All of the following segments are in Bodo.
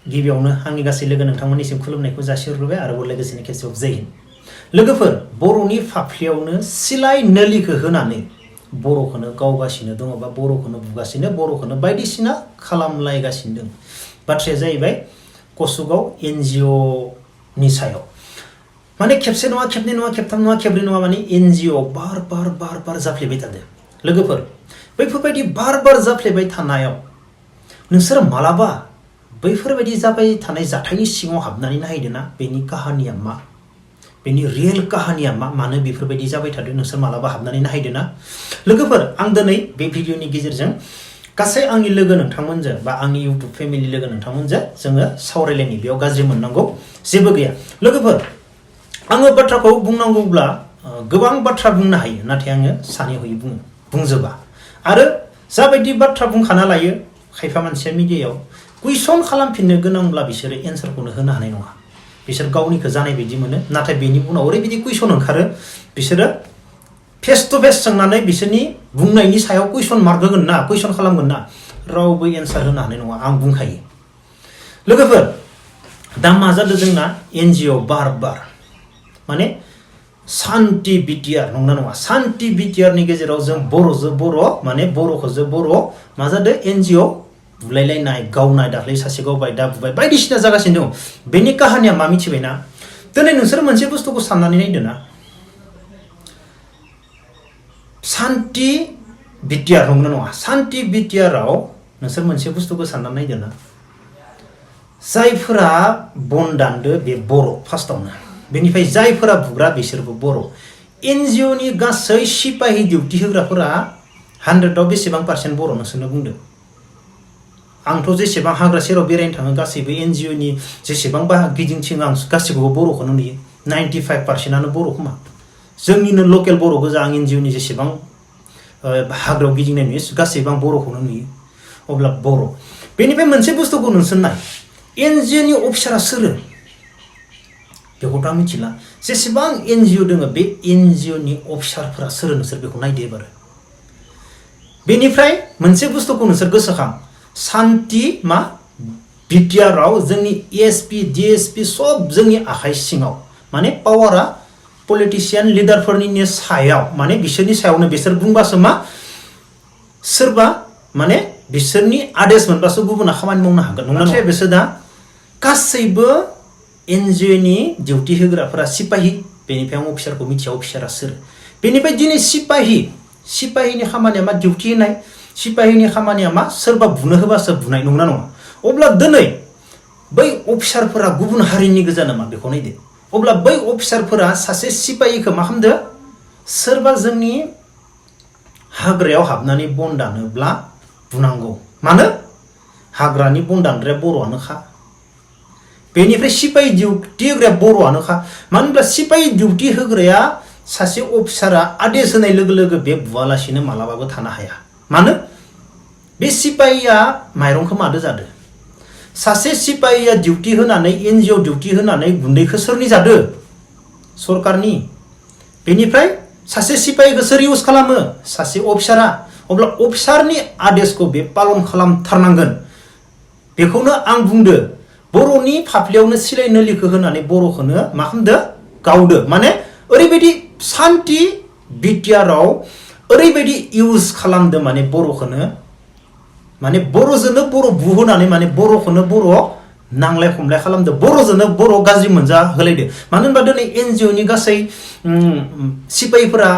गिबियावनो आंनि गासै लोगो नोंथांमोननिसिम खुलुमनायखौ जासिहरग्रोबाय आरो लोगोसेनो खेबसेबाव जै हिन्द। लोगोफोर, बर'नि फाफ्लियावनो सिलाय नोलिखौ होनानै बर'खौनो गावगासिनो दङ बा बर'खौनो बुगासिनो, बर'खौनो बायदिसिना खालामलायगासिनो दं। बाथ्राया जाहैबाय कसुगाव NGO नि सायाव। माने खेबसे नङा, खेबनै नङा, खेबथाम नङा, खेब्रै नङा, माने NGO बार बार जाफ्लेबाय थादों। लोगोफोर, बैफोरबायदि बार जाफ्लेबाय थानायाव नोंसोर मालाबा बैफोरबायदि जाबाय थानाय जाथायनि सिङाव हाबनानै नायदों ना? बेनि काहानिया मा? बेनि रियेल काहानिया मा? मानो बेफोरबायदि जाबाय थादों? नोंसोर मालाबा हाबनानै नायदों ना? लोगोफोर, आं दिनै बे भिडिअनि गेजेरजों गासै आंनि लोगो नोंथांमोनजों बा आंनि इउटुब फेमिलि लोगो नोंथांमोनजों जोङो सावरायलायनि। बेयाव गाज्रि मोननांगौ जेबो गैया। लोगोफोर, आङो बाथ्राखौ बुंनांगौब्ला गोबां बाथ्रा बुंनो हायो, नाथाय आङो सानै हयै बुंजोबा। आरो जाबायदि बाथ्रा बुंखाना लायो खायफा मानसिया मिडियायाव, कुइसन खालामफिननो गोनांब्ला बिसोरो एन्सारखौनो होनो हानाय नङा। बिसोर गावनिखौ जानाय बायदि मोनो, नाथाय बेनि उनाव ओरैबायदि कुइसन ओंखारो, बिसोरो फेस टु फेस सोंनानै बिसोरनि बुंनायनि सायाव कुइसन मार्क होगोन ना, कुइसन खालामगोन ना, रावबो एन्सार होनो हानाय नङा, आं बुंखायो। लोगोफोर, दा मा जादों जोंना? NGO बार माने सान्ति बिटिआर, नंगौना नङा? सान्ति बिटिआरनि गेजेराव जों बर'जों बर', माने बर'खौजों बर' मा जादों? NGO बुलायलायनाय, गावनाय, दाख्लै सासे गावबाय, दा बुबाय, बायदिसिना जागासिनो दं। बेनि काहानिया मा मिथिबायना? दिनै नोंसोर मोनसे बुस्थुखौ साननानै नायदो ना, सान्ति बिटिआर, नंगौना नङा? सान्ति बिटिआराव नोंसोर मोनसे बुस्थुखौ साननानै नायदो ना, जायफोरा बन दानदो बे बर' फार्स्टआवनो, बेनिफ्राय जायफोरा बुग्रा बिसोरबो बर'। NGO नि गासै सिपाहि डिउटि होग्राफोरा 100आव बेसेबां पार्सेन्ट बर' नोंसोरनो बुंदो? आंथ' जेसेबां हाग्रा सेराव बेरायनो थाङो, गासैबो NGO नि जेसेबां गिदिंथिङो आं गासैखौबो बर'खौनो नुयो। 95%आनो बर' खोमा। जोंनिनो लकेल बर' गोजा। आं NGO नि जेसेबां हाग्रायाव गिदिंनाय नुयो गासैबो आं बर'खौनो नुयो। अब्ला बर'। बेनिफ्राय मोनसे बुस्थुखौ नोंसोर नाय, NGO नि अफिसारा सोरो? बेखौथ' आं मिथिला। जेसेबां NGO दङ, बे NGO नि अफिसारफोरा सोरो? नोंसोर बेखौ नायदो एबार। बेनिफ्राय मोनसे बुस्थुखौ नोंसोर गोसोखां, सान्ति मा बिटिआराव जोंनि ESP DSP सब जोंनि आखाइ सिङाव, माने पावारा पलिटिसियान लिडारफोरनि सायाव, माने बिसोरनि सायावनो। बिसोर बुंबासो मा सोरबा, माने बिसोरनि आदेश मोनबासो गुबुना खामानि मावनो हागोन, नंगौना नङा? बिसोर दा गासैबो NGO नि डिउटि होग्राफोरा सिपाहि। बेनिफ्राय आं अफिसारखौ मिथिया, अफिसारा सोर? बेनिफ्राय दिनै सिपाहिनि खामानिया मा? डिउटि होनाय। सिपाहिनि खामानिया मा? सोरबा बुनो होबासो बुनाय, नंगौना नङा? अब्ला दिनै बै अफिसारफोरा गुबुन हारिनि गोजा नामा? बेखौ नायदो। अब्ला बै अफिसारफोरा सासे सिपाहिखौ मा खालामदो? सोरबा जोंनि हाग्रायाव हाबनानै बन दानोब्ला बुनांगौ। मानो? हाग्रानि बन दानग्राया बर'आनोखा। बेनिफ्राय सिपाहि डिउटि होग्राया बर'आनोखा। मानो होनब्ला सिपाहि डिउटि होग्राया सासे अफिसारा आदेश होनाय लोगो लोगो बे बुवालासिनो मालाबाबो थानो हाया। मानो? बे सिपाहिया माइरंखौ मादो जादो? सासे सिपाहिया डिउटि होनानै, NGO डिउटि होनानै गुन्दैखौ सोरनि जादो? सरकारनि। बेनिफ्राय सासे सिपाहिखौ सोर इउज खालामो? सासे अफिसारा। अब्ला अफिसारनि आदेशखौ बे पालन खालामथारनांगोन। बेखौनो आं बुंदो, बर'नि फाफ्लियावनो सिलाय नोलिखौ होनानै बर'खौनो मा खालामदो? गावदो। माने ओरैबायदि सान्ति बिटिआराव ओरैबायदि इउज खालामदो, माने बर'खौनो, माने बर'जोंनो बर' बुहोनानै, माने बर'खौनो बर' नांलाय खमलाय खालामदो, बर'जोंनो बर' गाज्रि मोनजा होलायदो। मानो होनबा दिनै NGO नि गासै सिपाहिफोरा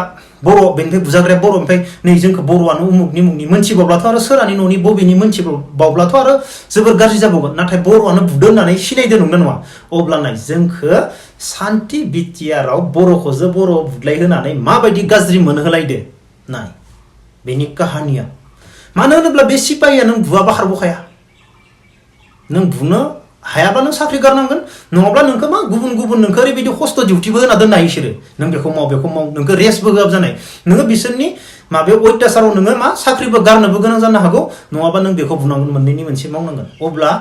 बर', बेनिफ्राय बुजाग्राया बर', ओमफ्राय नै जोंखौ बर'आनो उमुगनि मुंनि मोनथिबावब्लाथ' आरो सोरानि न'नि बबेनि मोनथिबावब्लाथ' आरो जोबोर गाज्रि जाबावगोन। नाथाय बर'आनो बुदों होननानै सिनायदो, नंगौना नङा? अब्ला नाय, जोंखौ सान्ति बिटिआराव बर'खौजों बर' बुदलाय होनानै माबायदि गाज्रि मोनहोलायदो नाय बेनि काहानिया। मानो होनोब्ला बे सिपाहिया नों बुवाबा खारबोखाया। नों बुनो हायाबा नों साख्रि गारनांगोन, नङाब्ला नोंखौ मा गुबुन नोंखौ ओरैबायदि खस्थ' डिउटिबो होना दोननो हायो बिसोरो। नों बेखौ माव, नोंखौ रेस्टबो होआब जानाय। नोङो बिसोरनि माबायाव अयथासाराव नोङो मा साख्रिबो गारनोबो गोनां जानो हागौ, नङाबा नों बेखौ बुनांगोन, मोननैनि मोनसे मावनांगोन। अब्ला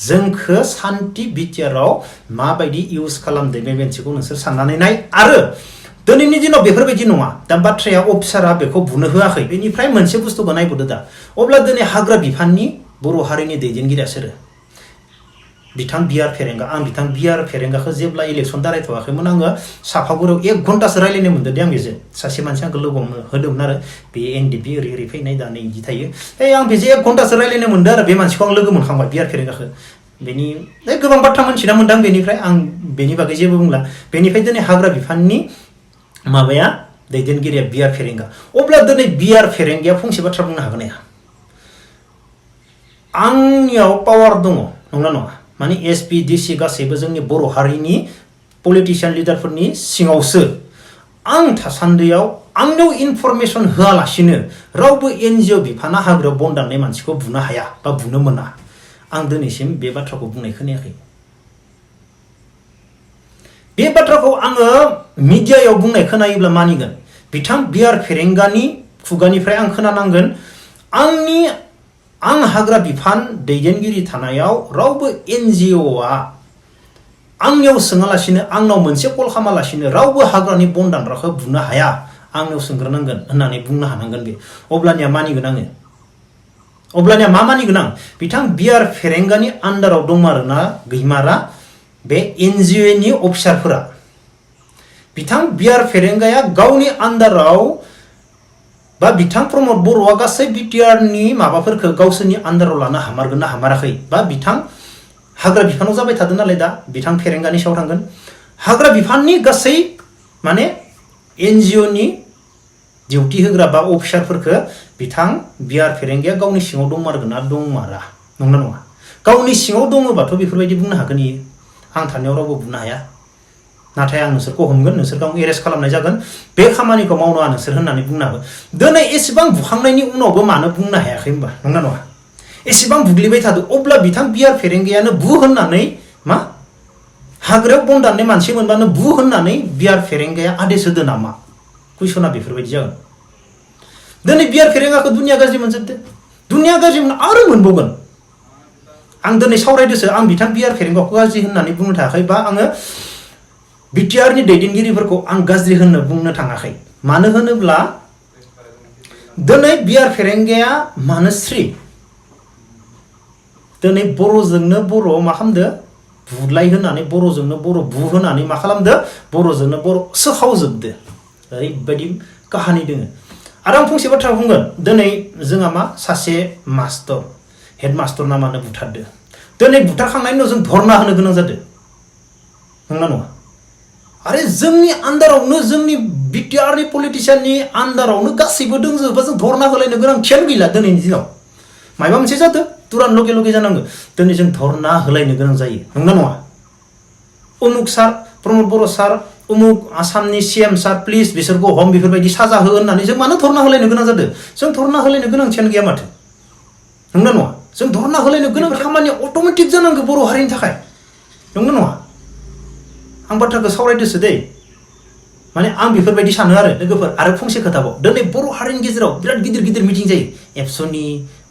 जोंखौ सान्ति बिटिआराव माबायदि इउज खालामदो बे मोनसेखौ नोंसोर साननानै नाय। आरो दिनैनि दिनाव बेफोरबायदि नङा। दा बाथ्राया अफिसारा बेखौ बुनो होआखै। बेनिफ्राय मोनसे बुस्थुखौ नायबोदो दा। अब्ला दिनै हाग्रा बिफाननि बर' हारिनि दैदेनगिरिया सोरो? बिथां बिआर फेरेंगा आं बिथां बिआर फेरेंगाखौ जेब्ला इलेक्सन दारायथ'वाखैमोन आङो साफागुरियाव 1 घन्टासो रायलायनो मोनदों दे आं बेजों सासे मानसि आंखौ लोगो होदोंमोन आरो बे एनडिपि ओरै फैनाय दा नै इदि थायो आं बेजों 1 घन्टासो रायलायनो मोनदों आरो बे मानसिखौ आं लोगो मोनखांबाय बिआर फेरेंगाखौ बेनि गोबां बाथ्रा मोनथिना मोनदों बेनिफ्राय आं बेनि बागै जेबो बुंला बेनिफ्राय दिनै हाग्रा बिफाननि माबाया दैदेनगिरिया बिआर फेरेंगा अब्ला दिनै बिआर फेरेंगाया फंसे बाथ्रा बुंनो हागोन ना आंनियाव पावार दङ नंगौना नङा माने एसपि डिसि गासैबो जोंनि बर' हारिनि पलिटिशियान लिडारफोरनि सिङावसो आं थासान्दियाव आंनाव इनफरमेसन होआलासिनो रावबो एनजिअ बिफाना हाग्रायाव बन दाननाय मानसिखौ बुनो हाया बा बुनो मोना आं दिनैसिम बे बाथ्राखौ बुंनाय खोनायाखै बे बाथ्राखौ आङो मिडियायाव बुंनाय खोनायोब्ला मानिगोन बिथां बिआर फेरेंगानि खुगानिफ्राय आं खोनानांगोन आं हाग्रा बिफान दैदेनगिरि थानायाव रावबो एनजिअआ आंनियाव सोङालासिनो आंनाव मोनसे कल खालामालासिनो रावबो हाग्रानि बन दानग्राखौ बुनो हाया आंनियाव सोंग्रोनांगोन होननानै बुंनो हानांगोन बे अब्लानिया मानिगोन आङो अब्लानिया मा मानिगोन आं बिथां बिआर फेरेंगानि आन्डाराव दंमारोना गैमारा बे एनजिअनि अफिसारफोरा बिथां बिआर फेरेंगाया गावनि आन्डाराव बा बिथां प्रमद बर'आ गासै बिटिआरनि माबाफोरखौ गावसोरनि आन्डाराव लानो हामारगोन ना हामाराखै बा बिथां हाग्रा बिफानाव जाबाय थादों नालाय दा बिथां फेरेंगानि सायाव थांगोन हाग्रा बिफाननि गासै माने एनजिअनि डिउटि होग्रा बा अफिसारफोरखौ बिथां बिआर फेरेंगाया गावनि सिङाव दंमारगोन ना दंमारा नंगौना नङा गावनि सिङाव दङबाथ' बेफोरबायदि बुंनो हागोन इयो आं थानायाव रावबो बुंनो हाया नाथाय आं नोंसोरखौ हमगोन नोंसोरखौ आं एरेस्ट खालामनाय जागोन बे खामानिखौ मावनो आं नोंसोर होननानै बुंनो हागोन दिनै एसेबां बुखांनायनि उनावबो मानो बुंनो हायाखै होनबा नंगौना नङा एसेबां बुग्लिबाय थादों अब्ला बिथां बिआर फेरेंगायानो बु होननानै मा हाग्रायाव बन दाननाय मानसि मोनबानो बु होननानै बिआर फेरेंगाया आदेश होदो नामा कुइसना बेफोरबायदि जागोन दिनै बिआर फेरेंगाखौ दुनिया गाज्रि मोनजोबदो दुनिया गाज्रि मोन आरो मोनबावगोन आं दिनै सावरायदोसो आं बिथां बिआर फेरेंगाखौ गाज्रि होननानै बुंनो थाखाय बा आङो बिटिआरनि दैदेनगिरिफोरखौ आं गाज्रि होननो बुंनो थाङाखै मानो होनोब्ला दिनै बिआर फेरेंगाया मानोस्रि दिनै बर'जोंनो बर' मा खालामदो बुलाय होनानै बर'जोंनो बर' बु होनानै मा खालामदो बर'जोंनो बर' सोखावजोबदो ओरैबायदि काहानि दोङो आरो आं फंसे बाथ्रा बुंगोन दिनै जोंहा मा सासे मास्टर हेड मास्टर ना मानो बुथारदो दिनै बुथारखांनायनि उनाव जों धरना होनो गोनां जादों नंगौना नङा आरे जोंनि आन्डारावनो जोंनि बिटिआरनि पलिटिशियाननि आन्डारावनो गासैबो दंजोबो जों धरना होलायनो गोनांथियानो गैला दिनैनि दिनाव माबा मोनसे जादों तुरान लगे लगे जानांगौ दिनै जों धरना होलायनो गोनां जायो नंगौना नङा उमुक सार प्रमद बर' सार उमुक आसामनि सिएम सार प्लिज बिसोरखौ हम बेफोरबायदि साजा हो होननानै जों मानो धरना होलायनो गोनां जादों जों धरना होलायनो गोनांथियानो गैया माथो नंगौना नङा जों धरना होलायनो गोनां खामानिया अट'मेटिक जानांगौ बर' हारिनि थाखाय नंगौना नङा आं बाथ्राखौ सावरायदोसो दै माने आं बेफोरबायदि सानो आरो लोगोफोर आरो फंसे खोथाबाव दिनै बर' हारिनि गेजेराव बिराद गिदिर गिदिर मिटिं जायो एबसुनि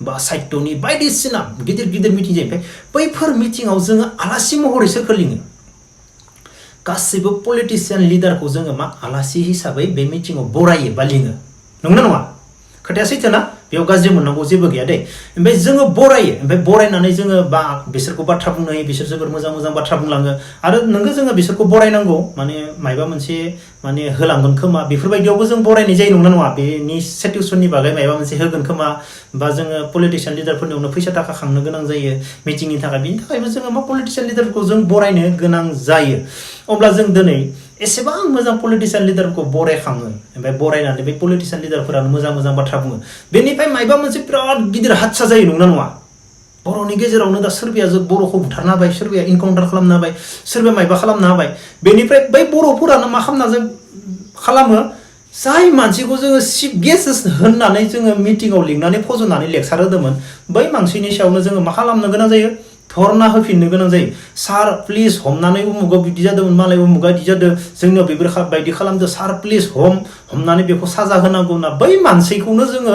बा साहित्यनि बायदिसिना गिदिर गिदिर मिटिं जायो ओमफ्राय बैफोर मिटिङाव जोङो आलासि महरै सोरखौ लिङो गासैबो पलिटिशियान लिडारखौ जोङो मा आलासि हिसाबै बे मिटिङाव बरायो बा लिङो नंगौना नङा खोथाया सैथो ना बेयाव गाज्रि मोननांगौ जेबो गैया दे ओमफ्राय जोङो बरायो ओमफ्राय बरायनानै जोङो बा बिसोरखौ बाथ्रा बुंनो होयो बिसोर जोबोर मोजां मोजां बाथ्रा बुंलाङो आरो नोंगो जोङो बिसोरखौ बरायनांगौ माने मायबा मोनसे माने होलांगोन खोमा बेफोरबायदियावबो जों बरायनाय जायो नंगौना नङा बेनि सिटुएसननि बागै मायबा मोनसे होगोन खोमा बा जोङो पलिटिशियान लिडारफोरनियावनो फैसा थाखा खांनो गोनां जायो मिटिंनि थाखाय बिनि थाखायबो जोङो मा पलिटिशियान लिडारखौ जों बरायनो गोनां जायो अब्ला जों दिनै एसेबां मोजां पलिटिशियान लिडारखौ बरायखाङो ओमफ्राय बरायनानै बे पलिटिशियान लिडारफोरानो मोजां मोजां बाथ्रा बुङो बेनिफ्राय मायबा मोनसे बिराद गिदिर हादसा जायो नंगौना नङा बर'नि गेजेरावनो दा सोरबाया बर'खौ बुथारना होबाय सोरबाया इनकाउन्टार खालामना होबाय सोरबाया मायबा खालामना होबाय बेनिफ्राय बै बर'फोरानो मा खालामना खालामो जाय मानसिखौ जोङो चिफ गेस्ट होननानै जोङो मिटिङाव लिंनानै फज'नानै लेक्सार होदोंमोन बै मानसिनि सायावनो जोङो मा खालामनो गोनां जायो धरना होफिननो गोनां जायो सार प्लिज हमनानै उमुगाव बिदि जादोंमोन मालाय उमुगा बिदि जादों जोंनियाव बेफोरबायदि खालामदो सार प्लिज हमनानै बेखौ साजा होनांगौ ना बै मानसिखौनो जोङो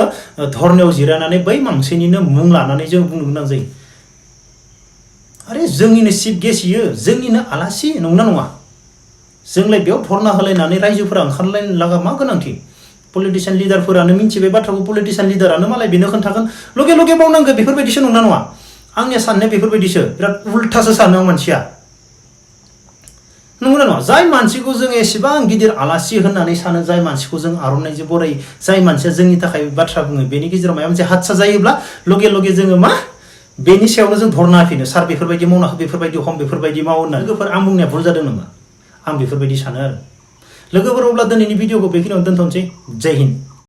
धरनायाव जिरायनानै बै मानसिनिनो मुं लानानै जों बुंनो गोनां जायो आरे जोंनिनो चिफ गेस्ट इयो जोंनिनो आलासि नंगौना नङा जोंलाय बेयाव धरना होलायनानै रायजोफोरा ओंखारलायनो लागा मा गोनांथि पलिटिशियान लिडारफोरानो मिन्थिबाय बाथ्राखौ पलिटिशियान लिडारानो मालाय बेनो खोन्थागोन लगे लगे मावनांगौ बेफोरबायदिसो नंना नङा आंनि साननाया बेफोरबायदिसो बिराद उल्टासो सानो आं मानसिया नंगौना नङा जाय मानसिखौ जों एसेबां गिदिर आलासि होननानै सानो जाय मानसिखौ जों आर'नाइजों बरायो जाय मानसिया जोंनि थाखाय बाथ्रा बुङो बेनि गेजेराव माबा मोनसे हादसा जायोब्ला लगे लगे जोङो मा बेनि सायावनो जों धरना होफिनो सार बेफोरबायदि मावना हो बेफोरबायदि हम बेफोरबायदि मावो होननानै लोगोफोर आं बुंनाया भुल जादों नामा आं बेफोरबायदि सानो आरो लोगोफोर अब्ला दिनैनि भिडिअखौ बेखिनियावनो दोनथ'नोसै जय हिन्द